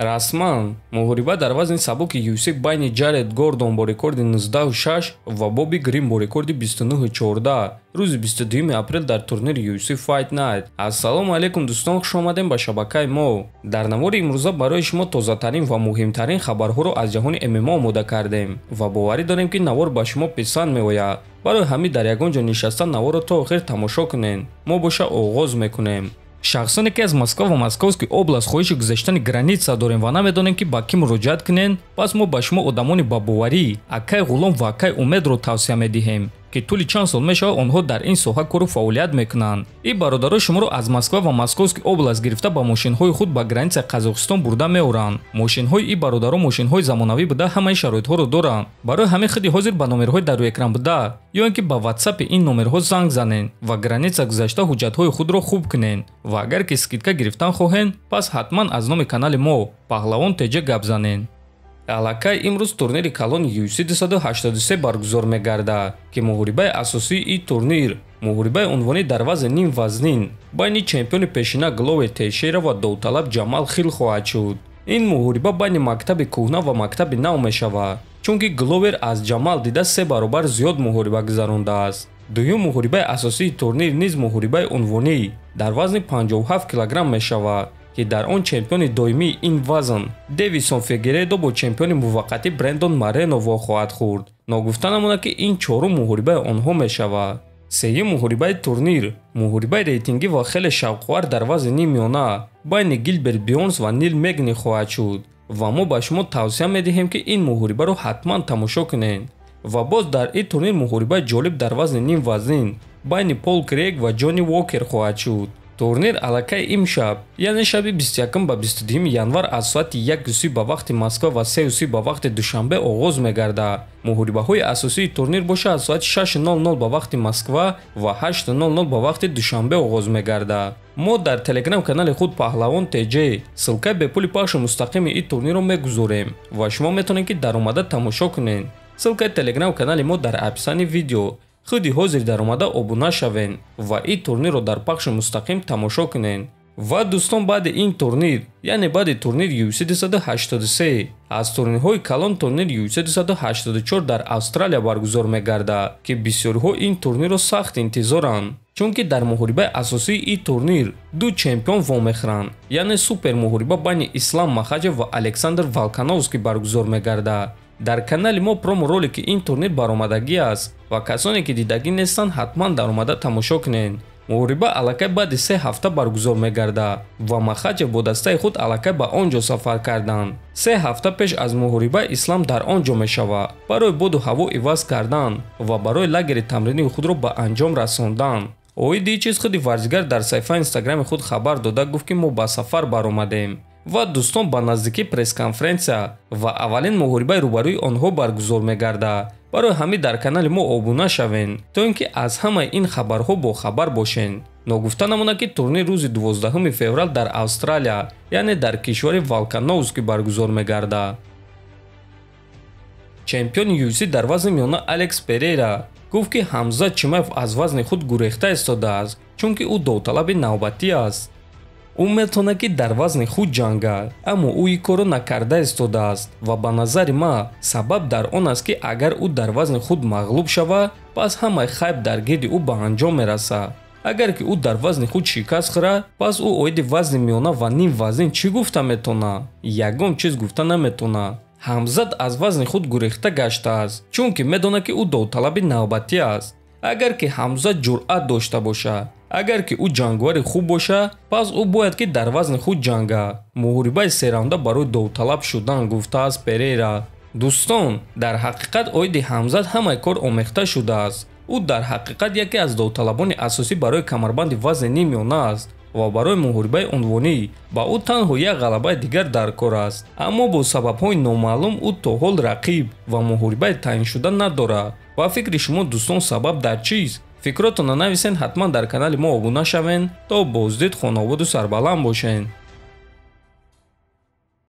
Расман муҳориба дар вазни сабуки UFC байни Ҷаред Гордон бо рекорди 19-6 ва Бобби Грин бо рекорди 29-14 рӯзи 22 апрел дар турнири UFC Fight Night. Ассалому алайкум дӯстон, хуш омадем ба шабакаи мо. Дар навори имрӯза барои шумо тозатарин ва муҳимтарин хабарҳоро аз ҷаҳони ММА омода кардем ва боварӣ дорем, ки навор ба шумо писанд меояд. Барои ҳамин дар ягон ҷо нишаста наворро то охир тамошо кунед. Мо боша оғоз мекунем. Шахсоне ки аз Москва ва Московский область хоҳиши гузаштани граница дорем ва намедонем, ки ба кӣ муроҷиат кунем, пас мо ба шумо одамони ба боварӣ акай Ғулом ва акай Умедро тавсия медиҳем, ки тӯли чанд сол мешавад онҳо дар ин соҳа кору фаъолият мекунанд. Ин бародаро шуморо аз Москва ва Московский область гирифта ба мошинҳои худ ба границаи Қазоқистон бурда меоранд. Мошинҳои ин бародаро мошинҳои замонавӣ буда, ҳамаи шароитҳоро доранд. Барои ҳамин худи ҳозир ба номерҳои дар рӯи экран буда ё ин ки ба ватсапи ин номерҳо занг занед ва граница гузашта ҳуҷҷатҳои худро хуб кунед. Ва агар ки скидка гирифтан хоҳед, пас ҳатман аз номи канали мо Паҳлавон ТЖ гап занед. Аллакай имрӯз турнири калони UFC 283 баргузор мегардад, ки муҳорибаи асосии ин турнир муҳорибаи унвонӣ дар вазни нимвазнин байни чемпиони пешина Гловер Тейшейра ва довталаб Ҷамал Хилл хоҳад шуд. Ин муҳориба байни мактаби кӯҳна ва мактаби нав мешавад, чунки Гловер аз Ҷамал дида 3 баробар зиёд муҳориба гузарондааст. Дуюм муҳорибаи асосии турнир низ муҳорибаи унвонӣ дар вазни 57 килограмм мешавад, ки дар он чемпиони доимии ин вазн Дэвисон Фигередо бо чемпиони муваққатӣ Брендон Марено вохоҳад хӯрд. Ногуфта намонад, ки ин чорум муҳорибаи онҳо мешавад. Сеюм муҳорибаи турнир муҳорибаи рейтингӣ ва хеле шавқовар дар вазни ниммиёна байни Гилберт Бёрнс ва Нил Мегни хоҳад шуд ва мо ба шумо тавсия медиҳем, ки ин муҳорибаро ҳатман тамошо кунед. Ва боз дар ин турнир муҳорибаи ҷолиб дар вазни нимвазнин байни Пол Крейг ва Ҷонни Уокер хоҳад шуд. Турнир аллакай имшаб, яъне шаби 21 ба 22 январ аз соати 1:30 ба вақти Москва ва 3:30 ба вақти Душанбе оғоз мегардад. Муҳорибаҳои асосии турнир боша аз соати 6:00 ба вақти Москва ва 8:00 ба вақти Душанбе оғоз мегардад. Мо дар телеграм-канали худ Паҳлавон ТЖ ссылкаи бепули пахши мустақими ин турнирро мегузорем ва шумо метавонед, ки даромада тамошо кунед. Ссылкаи телеграм-канали мо дар описании видео. Худи ҳозир даромада обуна шавед ва ин турнирро дар пахши мустақим тамошо кунед. Ва дӯстон, баъди ин турнир, яъне баъди турнир UFC 283, аз турнирҳои калон турнир UFC 284 дар Австралия баргузор мегардад, ки бисёриҳо ин турнирро сахт интизоранд, чунки дар муҳорибаи асосии ин турнир ду чемпион вомехӯранд, яъне супер муҳориба байни Ислам Махачев ва Александр Волкановский баргузор мегардад. Дар канали мо промо-ролики ин турнир баромадагӣ аст ва касоне ки дидагӣ нестанд, ҳатман даромада тамошо кунед. Муҳориба аллакай баъди 3 ҳафта баргузор мегардад ва Махачев бо дастаи худ аллакай ба он ҷо сафар карданд. 3 ҳафта пеш аз муҳориба Ислам дар он ҷо мешавад барои боду ҳаво иваз кардан ва барои лагери тамринии худро ба анҷом расондан. Оиди ин чиз худи варзигар дар саҳифаи инстаграми худ хабар дода гуфт, ки мо ба сафар баромадем. Ва дӯстон, ба наздикӣ пресс-конференсия ва аввалин муҳорибаи рӯбарӯи онҳо баргузор мегардад. Барои ҳамин дар канали мо обуна шавед, то ин ки аз ҳамаи ин хабарҳо бохабар бошед. Ногуфта намонад, ки турнир рӯзи 12 феврал дар Австралия, яъне дар кишвари Волкановский баргузор мегардад. Чемпиони UFC дар вазни миёна Алекс Перейра гуфт, ки Ҳамзат Чимаев аз вазни худ гурехта истодааст, чунки ӯ довталаби навбатӣ аст. Ӯ метавонад, ки дар вазни худ ҷангад, аммо ӯ ин корро накарда истодааст ва ба назари ман сабаб дар он аст, ки агар ӯ дар вазни худ мағлуб шавад, пас ҳамаи хайб дар гирди ӯ ба анҷом мерасад. Агар ки ӯ дар вазни худ шикаст хӯрад, пас ӯ оиди вазни миёна ва нимвазнин чӣ гуфта метавонад? Ягон чиз гуфта наметавонад. Ҳамзат аз вазни худ гурехта гаштааст, чунки медонад, ки ӯ довталаби навбатӣ аст. Агар ки Ҳамзат ҷуръат дошта бошад, агар ки ӯ ҷанговари хуб бошад, пас ӯ бояд ки дар вазни худ ҷангад. Муҳорибаи сераунда барои довталаб шудан, гуфтааст Перейра. Дӯстон, дар ҳақиқат оиди Ҳамзат ҳамаи кор омехта шудааст. Ӯ дар ҳақиқат яке аз довталабони асосӣ барои камарбанди вазни ниммиёна аст ва барои муҳорибаи унвонӣ ба ӯ танҳо як ғалабаи дигар дар кор аст, аммо бо сабабҳои номаълум ӯ то ҳол рақиб ва муҳорибаи таъиншуда надорад. Ба фикри шумо дӯстон, сабаб дар чист? Фикротонро нависен, ҳатман дар канали мо обуна шавен, то боздид хонободу сарбаланд бошен.